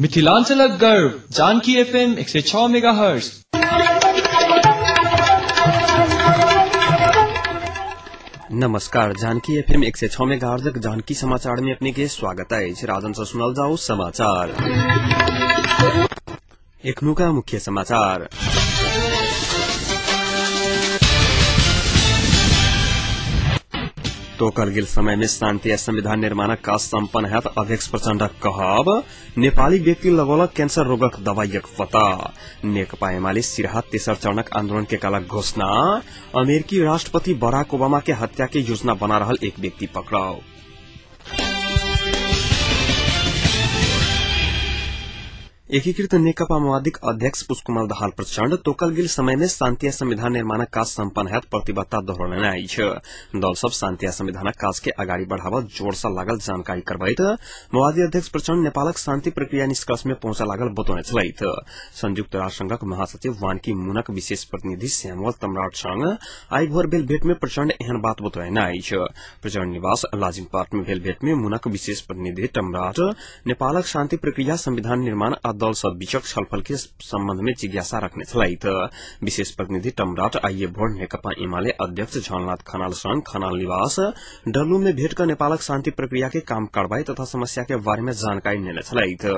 मिथिलांचलक गर्व Janaki FM 106 megahertz. नमस्कार, जानकी एफएम 106 मेगाहर्ट्ज जानकी समाचार में अपने के स्वागत अछि। राजन से सुनल जाओ समाचार। एखनुका मुख्य समाचार। तोकल गेल समय में शांति आ संविधान निर्माणक काज सम्पन्न हैत अध्यक्ष प्रचण्डक कहब। नेपाली व्यक्ति लगौलक कैंसर रोगक दवाईक पता। नेकपा एमाले सिरहा तेसर चरणक आंदोलन के कालक घोषणा। अमेरिकी राष्ट्रपति बराक ओबामा के हत्या के योजना बना रहल एक व्यक्ति पकड़ाव। एकीकृत नेकपा माओवादीक अध्यक्ष पुष्पकमल दाहाल प्रचण्ड तोकल गेल समय में शांति आ संविधान निर्माणक काज सम्पन्न हैत प्रतिबद्धता दोहरौने अछि। दल सब शांति आ संविधानक काज के अगाडि बढ़ाबऽ जोर सँ लागल जानकारी करबैत माओवादी अध्यक्ष प्रचण्ड नेपालक शांति प्रक्रिया निष्कर्ष में पहुंचऽ लागल बतौने छलथि। संयुक्त राष्ट्र संघक महासचिव वान की मूनक विशेष प्रतिनिधि सैमुअल तमराट संग आइ भोर भेल भेट में प्रचण्ड एहन बात बतौने अछि। प्रचण्ड निवास लाजिम पार्क में भेल भेट में मूनक विशेष प्रतिनिधि तमराट नेपालक शांति प्रक्रिया संविधान निर्माण आ दल सब बीचक छलफल के सम्बन्ध में जिज्ञासा रखने छलथि। विशेष प्रतिनिधि तमराट आइए भोर नेकपा एमाले अध्यक्ष झलनाथ खनाल संग खनाल निवास डल्लू में भेट क नेपालक शांति प्रक्रिया के काम कार्रवाई तथा समस्या के बारे में जानकारी लेने छलथि।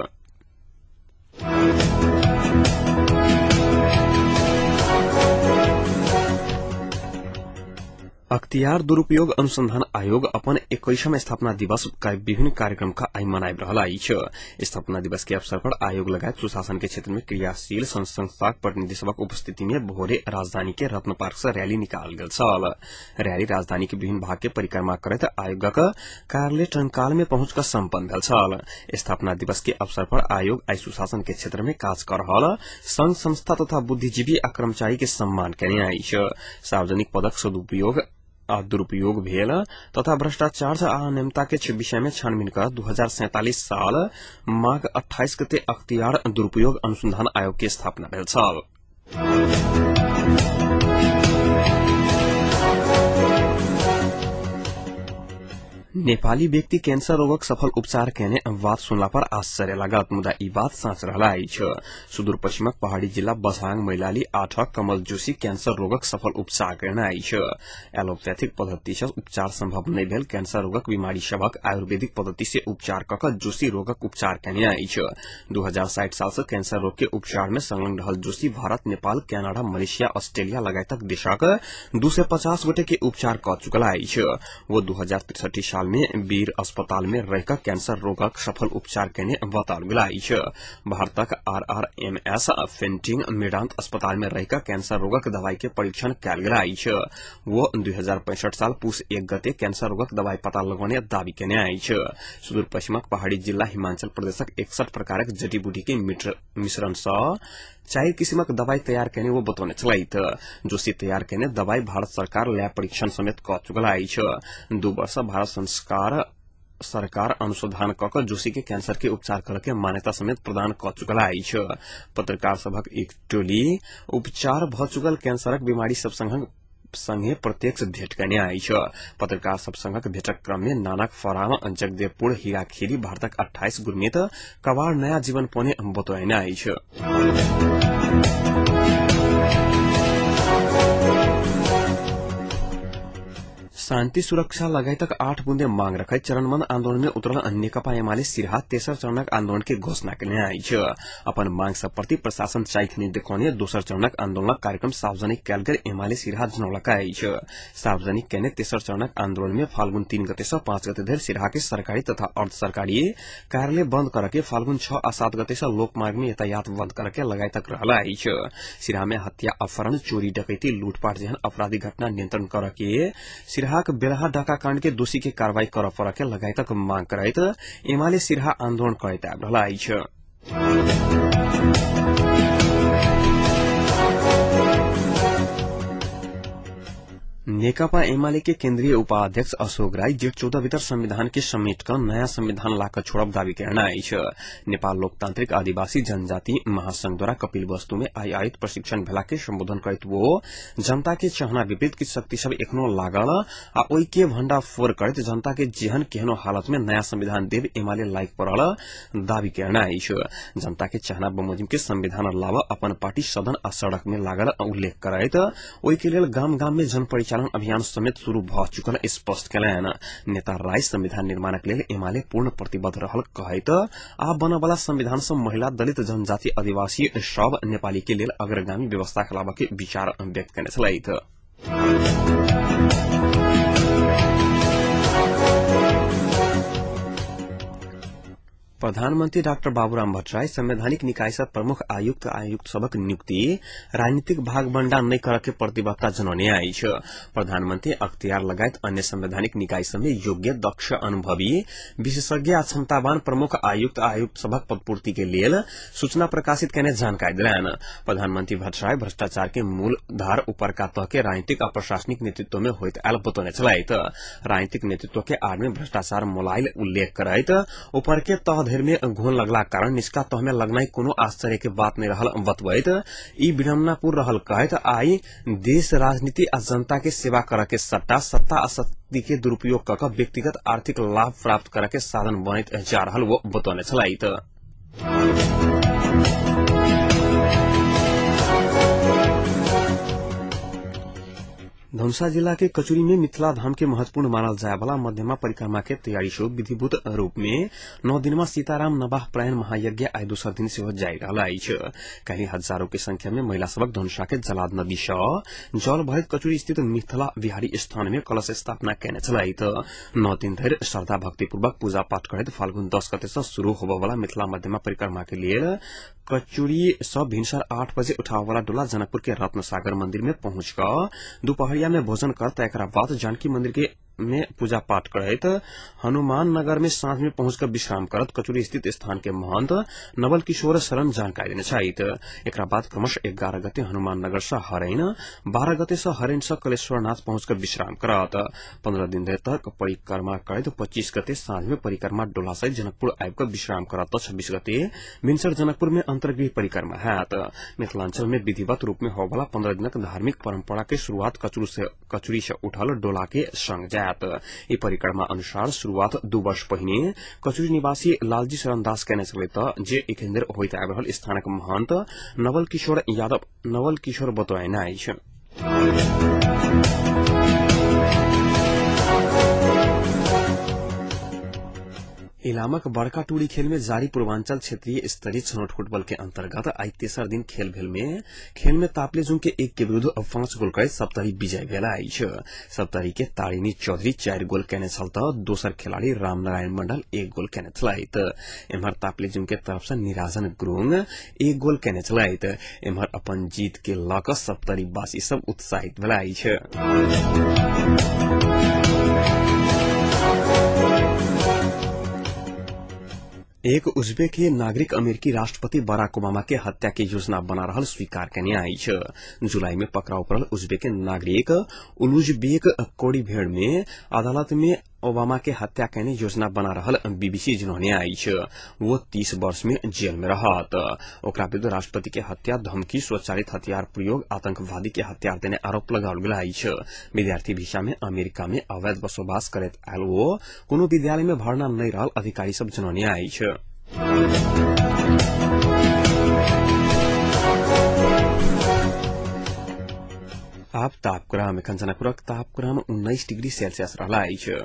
अख्तियार दुरूपयोग अनुसंधान आयोग अपन 21वां स्थापना दिवस का विभिन्न कार्यक्रम का आई मनाबि रहल अछि। स्थापना दिवस के अवसर पर आयोग लगायत सुशासन के क्षेत्र में क्रियाशील संस्थाक प्रतिनिधि सभक उपस्थिति में भोरे राजधानी के रत्न पार्क से रैली निकालल गेल छल। रैली राजधानी के विभिन्न भाग के परिक्रमा करैत आयोगक कार्यालय टंकाल में पहुंच कर सम्पन्न भेल छल। स्थापना दिवस के अवसर पर आयोग आई सुशासन के क्षेत्र में काज कर रहल संघ संस्था तथा बुद्धिजीवी आ कर्मचारी के सम्मान केने अछि। सार्वजनिक पदक सदुपयोग आ दुरूपयोग भेल तथा भ्रष्टाचार आ अनियमितता के विषय में छानबीन कर 2047 साल माघ 28 गते अख्तियार दुरूपयोग अनुसंधान आयोग के स्थापना भेल छल। नेपाली व्यक्ति कैंसर रोगक सफल उपचार केने बात सुनला पर आश्चर्य लागत, मुदा ई बात साँच रहल अछि। सुदूरपश्चिमक पहाड़ी जिला बझाङ मैलाली 8 कमल जोशी कैंसर रोगक सफल उपचार केने अछि। एलोपैथिक पद्धति से उपचार संभव नहि भेल कैंसर रोगक बीमारी सभक आयुर्वेदिक पद्धति से उपचार क क जोशी रोगक उपचार केने अछि। 2060 साल से कैंसर रोग के उपचार में संलग्न रहल Joshi Bharat, Nepal, Canada, Malaysia, Australia लगायतक देशक 250 गोटे के उपचार क चुकल अछि। वो 2063 साल में वीर अस्पताल में रहिक कैंसर रोगक सफल उपचार केने बताओल गेल अछि। भारतक आरआरएमएस फेंटिंग मेडांत अस्पताल में रहिक कैंसर रोगक दवाई के परीक्षण कयल गेल अछि। वो 2065 साल पुस 1 गते कैंसर रोगक दवाई पता लगौने दावी केने अछि। सुदूरपश्चिमक पहाड़ी जिला हिमाचल प्रदेशक 61 प्रकारक जड़ी बूटी के मिश्रण सँ 4 किसिमक दवाई तैयार केने वो बतौने छलथि। जोशी तैयार केने दवाई भारत सरकार लैब परीक्षण समेत क चुकल अछि। 2 वर्ष भारत सरकार अनुसंधान क क जोशी के कैंसर के उपचार करे के मान्यता समेत प्रदान क चुकल अछि। पत्रकार सभक एक टोली उपचार भ चुकल कैंसरक बीमारी सब संगे प्रत्यक्ष भेट केने अछि। पत्रकार सब संगक भेटक क्रम में नानक फराम, जगदेवपुर, हीराखेरी भारतक 28 गुर्मेत कबार नयाँ जीवन पौने बतौने अछि। शांति सुरक्षा लगायतक 8 बुंदे मांग रखैत चरणबद्ध आंदोलन में उतरल नेकपा एमाले सिरहा तेसर चरणक आंदोलन के घोषणा केने अछि। अपन मांग सब प्रति प्रशासन चाइख नहि देखौने दोसर चरणक आंदोलनक कार्यक्रम सार्वजनिक कयल गेल एमाले सिरहा जनौलक अछि। सार्वजनिक केने तेसर चरणक आंदोलन में फाल्गुन 3 गते सँ 5 गते धरि सिरहा के सरकारी तथा अर्ध सरकारी कार्यालय बंद करके फाल्गुन 6 आ 7 गते सँ लोकमार्ग में यातायात बंद करके लगायतक रहल अछि। सिरहा में हत्या, अपहरण, चोरी, डकैती, लूटपाट जेहन आपराधिक घटना नियंत्रण करके सिरहा बेलहा डाका कांड के दोषी के कार्रवाई करऽ पड़ऽ के लगायतक मांग करैत एमाले सिरहा आंदोलन करैत आबि रहल अछि। नेकपा एमाले के केन्द्रीय उपाध्यक्ष अशोक राई जेठ 14 भीतर संविधान के समेट क नयाँ संविधान लाकर छोड़ब दावी करना अछि। नेपाल लोकतांत्रिक आदिवासी जनजाति महासंघ द्वारा कपिल वस्तु में आई आयोजित प्रशिक्षण भेला के संबोधन करैत वो जनता के चाहना विपरीत किछु शक्ति सब एखनो लागल आ ओहि के भंडाफोड़ करैत जनता के जेहन केहनो हालत में नयाँ संविधान देव एमाले लायक पड़ल दावी करना अछि। जनता के चाहना बमोजिम के संविधान लाव अपन पार्टी सदन आ सड़क में लागल उल्लेख करैत ओहि के लेल गाम गाम में जन परिचालन अभियान समेत शुरू भ चुकल स्पष्ट केलनि। नेता राय संविधान निर्माणक लेल एमाले पूर्ण प्रतिबद्ध रहल कहैत आब बनवला संविधान सँ महिला, दलित, जनजाति, आदिवासी सब नेपाली के लेल अग्रगामी व्यवस्था लाबऽ के विचार व्यक्त केने छलथि। प्रधानमन्त्री डाक्टर बाबूराम भट्टराई संवैधानिक निकाय सँ प्रमुख आयुक्त आयुक्त सभक नियुक्ति राजनीतिक भागबण्डा नहि करऽ के प्रतिबद्धता जनौने अछि। प्रधानमन्त्री अख्तियार लगायत अन्य संवैधानिक निकाय सभ में योग्य, दक्ष, अनुभवी, विशेषज्ञ आ क्षमतावान प्रमुख आयुक्त आयुक्त सभक पदपूर्ति के लेल सूचना प्रकाशित केने जानकारी देलनि। प्रधानमन्त्री भट्टराई भ्रष्टाचार के मूल धार उपरका तह के राजनीतिक आ प्रशासनिक नेतृत्व में होइत आयल बतौने छलथि। राजनीतिक नेतृत्व के आड़ में भ्रष्टाचार मोलायल उल्लेख करैत ऊपर के तह धरि में घोल लगला कारण निष्का तह में लगनाइ कोनो आश्चर्य के बात नहीं रहल बतबैत ई विडम्बनापूर्ण रहल कहैत आई देश, राजनीति आ जनता के सेवा करऽ के सट्टा सत्ता आ शक्ति के दुरुपयोग कऽ कऽ व्यक्तिगत आर्थिक लाभ प्राप्त करऽ के साधन बनैत जा रहल वो बतौने छलथि। धनुषा जिला के कचुरी में मिथिला धाम के महत्वपूर्ण मानल जाय वाला मध्यमा परिक्रमा के तैयारी शुरू विधिभूत रूप में 9 दिनमा सीताराम नवाह प्रयाण महायज्ञ आइ दोसर दिन सेहो जारी रहल अछि। काल्हि हजारों के संख्या में महिला सबक धनुषा के जलाद नदी सँ जल भरैत कचुरी स्थित मिथिला बिहारी स्थान में कलश स्थापना केने छलथि। 9 दिन धरि श्रद्धा भक्तिपूर्वक पूजा पाठ करैत फाल्गुन 10 गते सँ शुरू होबय वाला मिथिला मध्यमा परिक्रमा के लेल कचुरी सँ भिनसर 8 बजे उठावला डोला जनकपुर के रत्न सागर मंदिर में पहुंच कऽ दुपहरिया में भोजन कर एकरा बाद जानकी मंदिर के में पूजा पाठ करैत हनुमान नगर में साँझ में पहुंच कर विश्राम करत कचुरी स्थित स्थान के महंत नवल किशोर शरण जानकारी देने छथि। एकरा बाद क्रमशः 11 गते हनुमान नगर सँ हरैन, 12 गते सँ हरैन सँ कलेश्वरनाथ पहुंच कर विश्राम करत। 15 दिन धरि तक परिक्रमा करैत 25 गते साँझ में परिक्रमा डोला सहित जनकपुर आबि कऽ विश्राम करत। 26 गते भिनसर जनकपुर में अंतर्गृह परिक्रमा हैत। मिथिलांचल में विधिवत रूप में होबला 15 दिनक धार्मिक परंपरा के शुरुआत कचुरी से उठल डोला के संग जायत। ई परिक्रमा अनुसार शुरुआत 2 वर्ष पहिने कचुरी निवासी लालजी शरण दास केने छलै त जे एखन धरि होइत आबि रहल स्थानक महंत नवल किशोर यादव नवल किशोर बतौने अछि। इलामक बड़का टूरी खेल में जारी पूर्वांचल क्षेत्रीय स्तरीय छनौट फुटबॉल के अंतर्गत आई तेसर दिन खेल भेल में खेल में तापलेजुंग के 1 के विरूद्ध 5 गोल करैत सप्तरी विजय भेल अछि। सप्तरी के तारिणी चौधरी 4 गोल केने छल त दोसर खिलाड़ी रामनारायण मंडल 1 गोल केने छलथि। एम्हर तापलेजुंग के तरफ से निराजन गुरुङ 1 गोल केने छलथि। एम्हर अपन जीत के लऽ कऽ सप्तरी वासी सब उत्साहित भेल अछि। एक उज्बेक के नागरिक अमेरिकी राष्ट्रपति बराक ओबामा के हत्या के योजना बना रहल स्वीकार केने अछि। जुलाई में पकड़ाव पड़ल उज्बेक के नागरिक उलुजबेक कोड़ीभेड़ में अदालत में ओबामा के हत्या केने योजना बना रहल बीबीसी जनौने अछि। वो 30 वर्ष में जेल में रहत। ओकरा विरुद्ध राष्ट्रपति के हत्या, धमकी, स्वचालित हथियार प्रयोग, आतंकवादी के हथियार देने आरोप लगाओल गेल अछि। विद्यार्थी भिसा में अमेरिका में अवैध बसोबास करैत आयल वो कोनो विद्यालय में भर्ना नहि रहल अधिकारी सब जनौने अछि। आब तापक्रम एखन जनकपुरक तापक्रम 19 डिग्री सेल्सियस रहल अछि।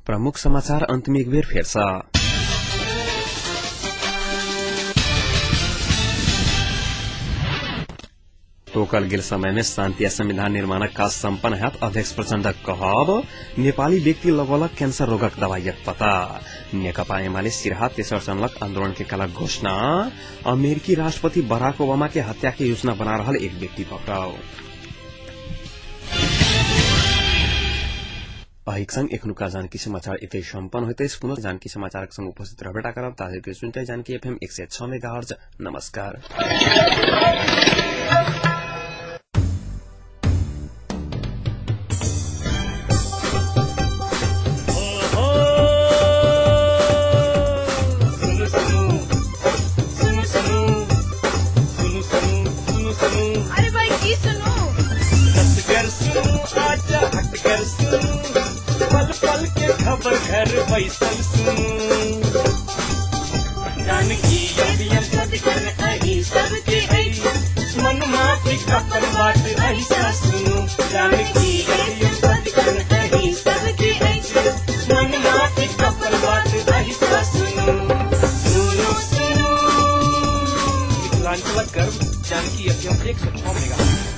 प्रमुख समाचार अंत में एक बेर फेर सँ। तोकल गेल समय में शान्ति आ संविधान निर्माणक काज सम्पन्न हैत अध्यक्ष प्रचण्डक कहब। नेपाली व्यक्ति लगौलक कैंसर रोगक दवाईक पता। नेकपा एमाले सिरहा तेसर चरणक आंदोलन के कलक घोषणा। अमेरिकी राष्ट्रपति बराक ओबामा के हत्या के योजना बना रहल एक व्यक्ति पकड़ाओ। अहिक संग एखनुका जानकी समाचार एतै सम्पन्न होइत अछि। पुनः जानकी समाचारक संग उपस्थित रहबेटा करब। ताधरि सुनते जानकी एफएम 106 मेगाहर्ज। नमस्कार। अरे भाई की सुनू, पल पल के खबर घर बैसल सुनू, जानकी अही सबके मन माफी अपन बात ऐसा सुनू, जानकी अही सबके मन माफी अपन बात ऐसा सुनू, सुनू सुनू। मिथिलांचलक गर्व जानकी एफएम 106 मेगाहर्ट्ज।